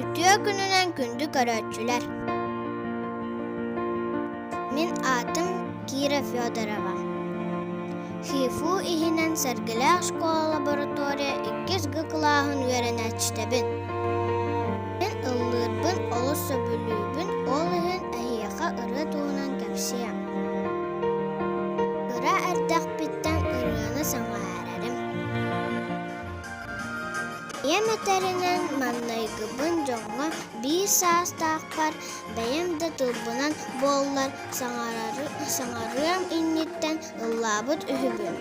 Үтүө күнүнэн күндү көрөөччүлэр! Мин аатым Кира Федорова. ХИФУ иһинэн Сэргэлээх школа лаборатория иккис Г кылааһын үөрэнээччитэбин. Мин ыллыырбын олус сөбүлүүбүн, ол иһин эһиэхэ ырыа туһунан кэпсиэм. Кыра эрдэхпиттэн ырыаны сэҥээрэрим. Ийэм этэринэн, маҥнайгыбын дьоҥҥо биир саастаахпар бэйэм да тылбынан буоллар саҥарыам инниттэн ыллаабыт үһүбүн.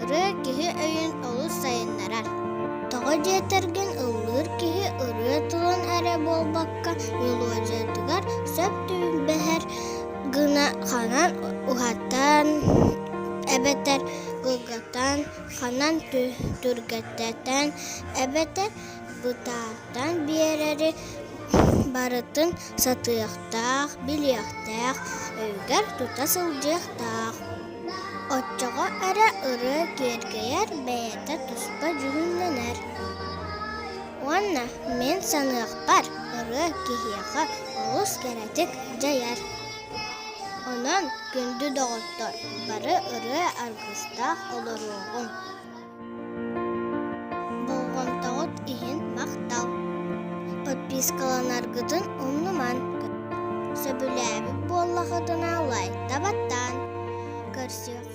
Ырыа киһи өйүн олус сайыннарар. Тоҕо диэтэргин ыллыыр киһи ырыа тылын эрэ буолбакка, мелодиятыгар сөп түбэһэр гына ханан уһатан эбэтэр кылгатан, ханан түргэтэтэн эбэтэр бытаартан биэрэри барытын сатыахтаах, билиэхтээх, өйүгэр тута сылдьыахтаах. Оччоҕо эрэ ырыа киэргэйэр, бэйэтэ туспа дьүһүннэнэр. Уонна мин саныахпар, ырыа киһиэхэ олус кэрэтик дьайар. Онон, күндү доҕоттор, бары ырыа аргыстаах олоруоҕуҥ. Болҕомтоҕут иһин махтал! Подпискаланаргытын умнумаҥ, сөбүлээбит буоллаххытына лайкта баттаан, көрсүөххэ.